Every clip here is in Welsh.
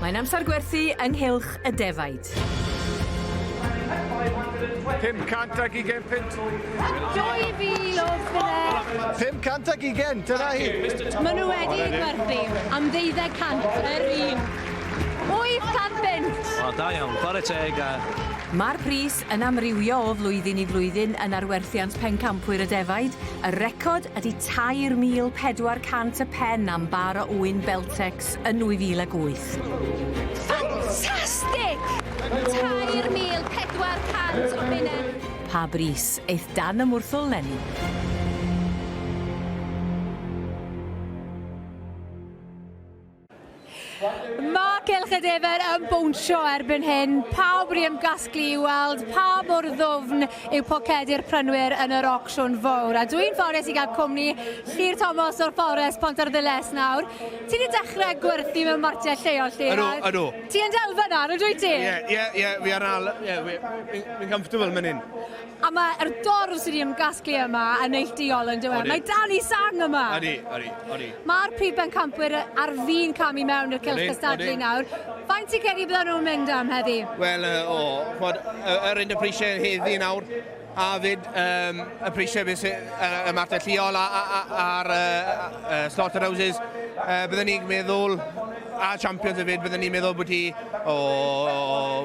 Mae'n amser gwerthu ynghylch y defaid. 520 punt. 2,000 o bunnau. 520, dyna hi. Maen nhw wedi eu gwerthu am ddeuddeg cant yr un. 800 bunt. O, da iawn, chwarae teg a... Mae'r pris yn amrywio o flwyddyn i flwyddyn yn arwerthiant pencampwyr y defaid. Y record ydy 3,400 y pen am bar o ŵyn Beltex yn 2008. Ffantastig! 3,400 o bunnau. Pa bris eith dan y mwrthwl 'leni? Mae Cylch y Defer yn bownsio erbyn hyn. Pawb wedi ymgasglu i weld pa mor ddwfn yw pocedi'r prynwyr yn yr ocsiwn fawr. A dwi'n ffodus i gael cwmni Llŷr Thomas o'r Fforest Pontarddulais nawr. Ti wedi dechrau gwerthu mewn martiau lleol, Llŷr? Ydw, ydw. Ti yn delfa nawr, ydw i ti? Ie, ie, ie, fi ar al, ie, fi'n comfortable mynd hyn. A mae'r dorf sydd wedi ymgasglu yma yn neilltuol yn dyw e? Mae Danny Sang yma! Odi, odi, odi. Mae'r prif bencampwyr ar fin camu mewn i'r cylch cystadlu nawr. Faint ti'n credu bydden nhw'n mynd am heddi? Wel, o, ch'mod, yr un y prisiau heddi nawr, a fyd um, y prisiau beth sy'n y martell lleol a'r uh, slaughterhouses, uh, byddwn ni'n meddwl, a champions hefyd, byddwn ni'n meddwl bod hi o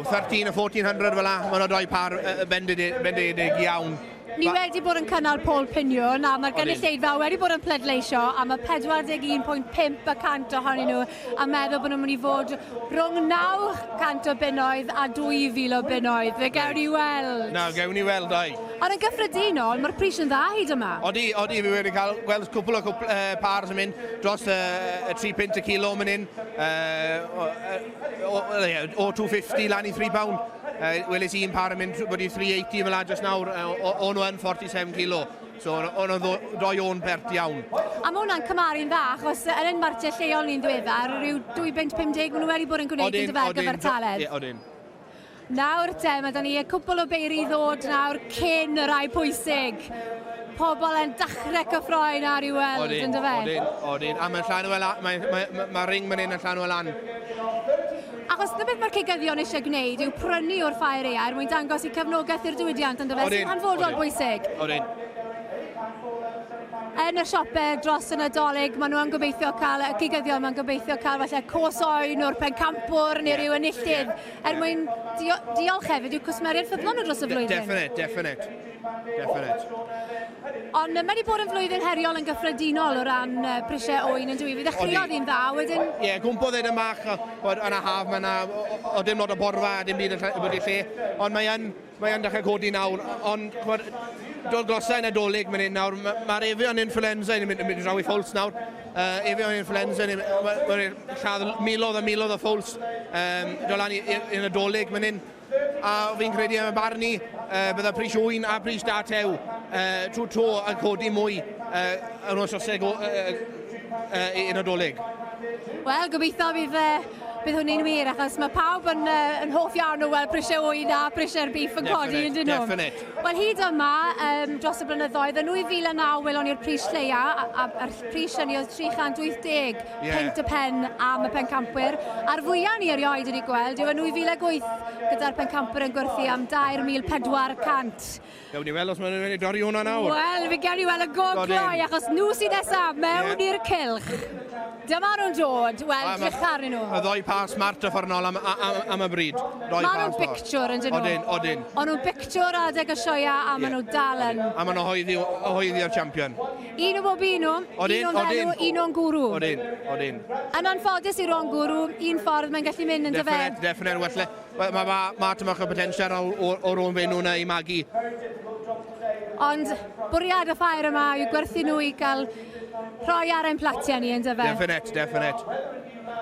13 o 1400 fel la, maen nhw'n rhoi par bendigedig iawn. Ni wedi bod yn cynnal poll piniwn a mae'r gynulleidfa wedi bod yn pleidleisio a mae 41.5 y cant ohonyn nhw a meddwl bod nhw'n mynd i fod rhwng 900 o bunnoedd a 2,000 o bunnoedd. Fe gewn ni weld. Na, gewn ni weld, ai. Ond yn gyffredinol, mae'r pris yn dda hyd yma. Odi, odi, fi wedi cael gweld cwpl o cwpl, uh, pars yn mynd dros uh, y 3 punt y kilo mynd hyn. Uh, o, o, o 250 lan i 3 pound. Uh, weles i un par yn mynd bod i 380 fel la just nawr, uh, o, o nhw yn 47 kilo. So o'n nhw'n doi o'n pert iawn. A mae hwnna'n cymaru'n dda, achos yn ein martiau lleol ni'n ddiweddar, rhyw 2 bunt 50 maen nhw wedi bod yn gwneud yn dyfer gyfartaledd. Ie, odyn. Nawr te, mae 'da ni y cwpl o beiri i ddod nawr cyn y rai pwysig. Pobl yn dechrau cyffroi nawr i weld, yn dyfe? Odyn, odyn. A mae'n llanw e lan, mae, mae, mae, mae ring fan hyn yn llanw e lan. Achos na beth mae'r cigyddion eisiau gwneud yw prynu o'r ffair eau er mwyn dangos eu cefnogaeth i'r diwydiant, yn dyfe? Sy'n hanfodol bwysig. Odyn. Yn y siopau dros y Nadolig, maen nhw yn gobeithio cael, y cigyddion maen gobeithio cael falle cos oen o'r pencampwr neu ryw enillydd, er mwyn dio diolch hefyd i'w cwsmeriaid ffyddlon nhw dros y flwyddyn. Definite, definite. Definite. Ond mae wedi bod yn flwyddyn heriol yn gyffredinol o ran prisiau oen yn dwi. Fe ddechreuodd hi'n dda, wedyn... Ie, yeah, gwmpodd e bach, bod yna haf, mae yna, o, o dim lot o borfa, dim byd yn lle, lle, ond mae yn, Mae yn dechrau codi nawr, ond ch'mod, dod glosau yn Nadolig mynd hyn nawr, mae'r ma avian influenza yn mynd, mynd draw i ffowls nawr. Uh, avian influenza yn mynd, lladd milodd a milodd o ffowls um, dod lan i, i, i Nadolig mynd hyn. A fi'n credu am y barn i, uh, bydda pris ŵyn a pris da tew uh, trwy tro yn codi mwy uh, yn wythnosau uh, uh, i Nadolig. Wel, gobeithio bydd, uh, bydd hwnny'n wir, achos mae pawb yn, uh, yn hoff iawn o weld prisiau ŵyn a prisiau'r beef yn codi, yn dyn nhw? Definite. Wel, hyd yma, um, dros y blynyddoedd, yn 2009 welon ni'r pris lleia, a'r pris hynny oedd 380 yeah. punt y pen am y pencampwyr. A'r fwyaf ni erioed wedi gweld yw yn 2008, gyda'r pencampwyr yn gwerthu am 2,400. Gewn ni weld os maen nhw'n mynd i dorri hwnna nawr. Wel, fe gewn ni weld y gogloi, achos nhw sydd nesaf mewn yeah. i'r cylch. Dyma nhw'n dod, wel, drych arnyn nhw. Y ddoi par smart y ffordd nôl am, am, am y bryd. Maen nhw'n bictiwr yn dyn nhw. Odyn, odyn. O'n nhw'n bictiwr adeg y sioia a maen nhw dal yn. A maen nhw'n hoeddi, hoeddi o'r champion. Un o bob un nhw, odyn, un o'n felw, un o'n gwrw. Odyn, odyn. Yn anffodus i'r o'n gwrw, un ffordd mae'n gallu mynd yn dyfe. Definite, definite, well, Mae ma, ma, ma tymach o potensial o'r o'n fe nhw na i magu. Ond bwriad y ffair yma yw gwerthu nhw i gael rhoi ar ein platiau ni, yn dyfe? Definite, definite.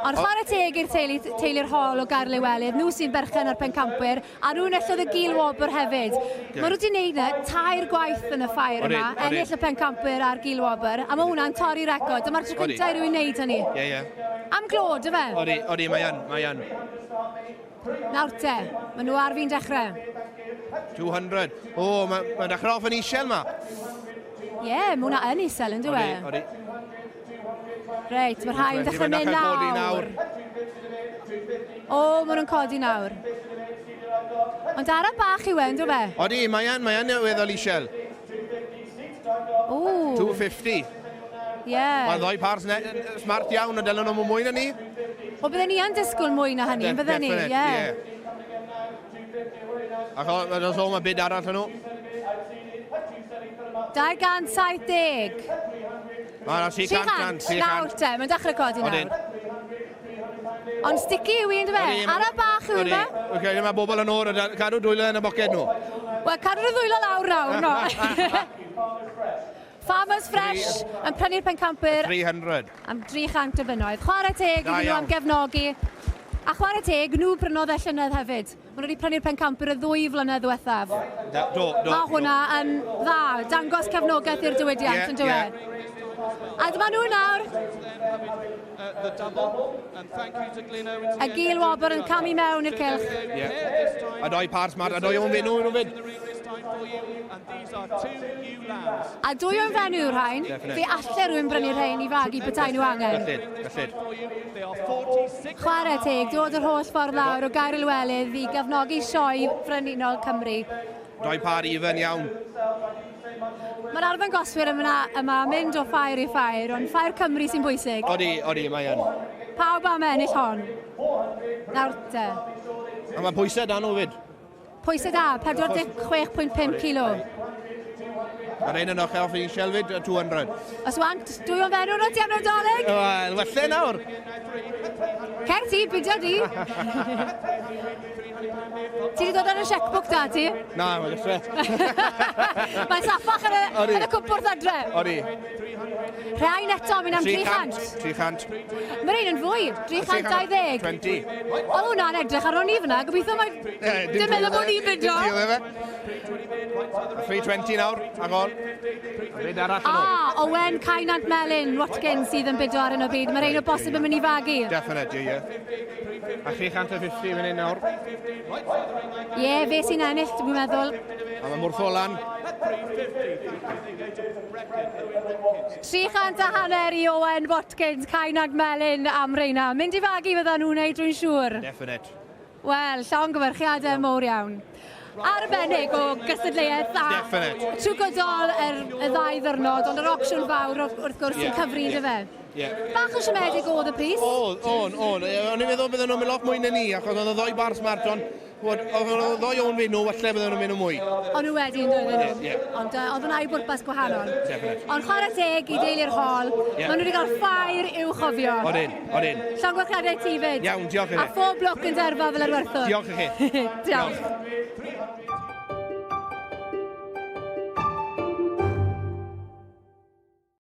Ond chwarae teg i'r teulu, teulu'r hol o Gaerliwelydd, nhw sy'n berchen ar pencampwyr, a nhw enillodd y gil wobr hefyd. Yeah. Mae nhw wedi gwneud yna tair gwaith yn y ffair yma, ennill y pencampwyr a'r gil wobr, a mae hwnna'n torri record. Dyma'r tro cyntaf i rywun wneud hynny. Ie, ie. Am glod, yfe? Odi, odi, mae yn, mae yn. Nawr te, maen nhw ar fin dechrau. 200. O, oh, mae'n ma dechrau off yn isel ma. Ie, yeah, mae hwnna yn isel yn dwi? Odi, odi. Reit, mae rhai yn dechrau mynd nawr. nawr. O, maen nhw'n codi nawr. Ond ara bach yw e, ynddo fe? Odi, mae yn, mae yn weddol isel. O. 250. Ie. Yeah. Mae'r ddoi par smart iawn, a dylen nhw'n mwy na ni. O, bydden ni yn disgwyl mwy na hynny, bydden ni? Ie. Yeah. Ac os o, mae byd arall yn nhw. 270. O, na, 300. 300. Nawr te, mae'n dechrau codi nawr. Ond sticky yw i, ynddo fe? Ara bach yw i fe? Oce, mae bobl yn o'r, cadw dwylo yn y boced nhw. Wel, cadw'r ddwylo lawr nawr, no. Farmers Fresh yn prynu'r pencampwyr 300. am 300 o bunnoedd. Chwarae teg iddyn nhw am gefnogi. A chwarae teg, nhw brynodd e llynedd hefyd. Maen nhw wedi prynu'r pencampwyr y ddwy flynedd ddiwethaf. Do, do, do. Mae hwnna yn dda, dangos cefnogaeth i'r diwydiant, yeah, yn dywe. Yeah. A dyma nhw nawr. Y Gil Wobr yn camu mewn i'r cylch. Yeah. A doi par smart, a doi o'n fenw nhw fyd. A dwy o'n fenyw yw'r rhain. Fe alle rhywun brynu rhain i fagu petai nhw angen. Gallid, gallid. Chwarae teg, dod yr holl ffordd lawr o Gaer Llewelydd i gefnogi sioe Frenhinol Cymru. Doi par even iawn. Mae'r arddangoswyr yma, yma mynd o ffair i ffair, ond ffair Cymru sy'n bwysig. Odi, odi, mae yn. Pawb am ennill hon. Nawr te. A mae pwysau dan nhw fyd. Pwysau da, 46.5 kilo. Mae'r ein yn ochr off i fyd, 200. Os want, dwy o'n fenyw nhw ti am Nadolig? Wel, falle nawr. Cer ti, bidio di. Ti wedi dod ar y checkbook da ti? Na, mae'n gytre. Mae'n saffach yn y, yn y cwpwrdd adre. Odi. Rhain eto, mynd am 300. 300. Mae'r un yn fwy, 320. 20. Oedd hwnna'n edrych ar ôl ni fyna, gobeithio mae... Dim meddwl bod ni'n bidio. 320 nawr, ag on. Byd arall yn Ah, Owen Cainant Melyn Watkins sydd yn bido ar hyn o bryd. Mae'r ein o bosib yn mynd i fagu. Definite, ie, ie. A 350 fan hyn nawr. Ie, yeah, fe sy'n ennill, dwi'n meddwl. A mae mwrtho lan. 300 a hanner i Owen Watkins, Cainant Melyn am reina. Mynd i fagu fydda nhw'n neud, dwi'n siŵr. Definite. Wel, llongyfarchiadau mowr iawn. Arbennig o gystadleuaeth a Definite. trwy gydol yr, y ddau ddwrnod, ond yr ocsiwn fawr wrth gwrs sy'n Ie, cyfri ie. yeah. fe. Ie. Bach o siomedig oedd y pris. O, o'n, o'n. O'n i'n meddwl bydden nhw'n mynd lot mwy na ni, achos oedd y ddoi bar smart, ond oedd y ddoi o'n fynd nhw, falle bydden nhw'n mynd nhw mwy. O'n nhw wedi yn dod nhw. Ie, ie. Ond oedd hwnna i bwrpas gwahanol. Definite. Ond chwarae teg i deulu'r hol, Ie. maen nhw wedi cael ffair i'w chofio. Odyn, odyn. Llongyfarchiadau ti fyd. Iawn, diolch i A chi. phob lwc yn derfa fel arwerthwr. Diolch i chi. Diolch.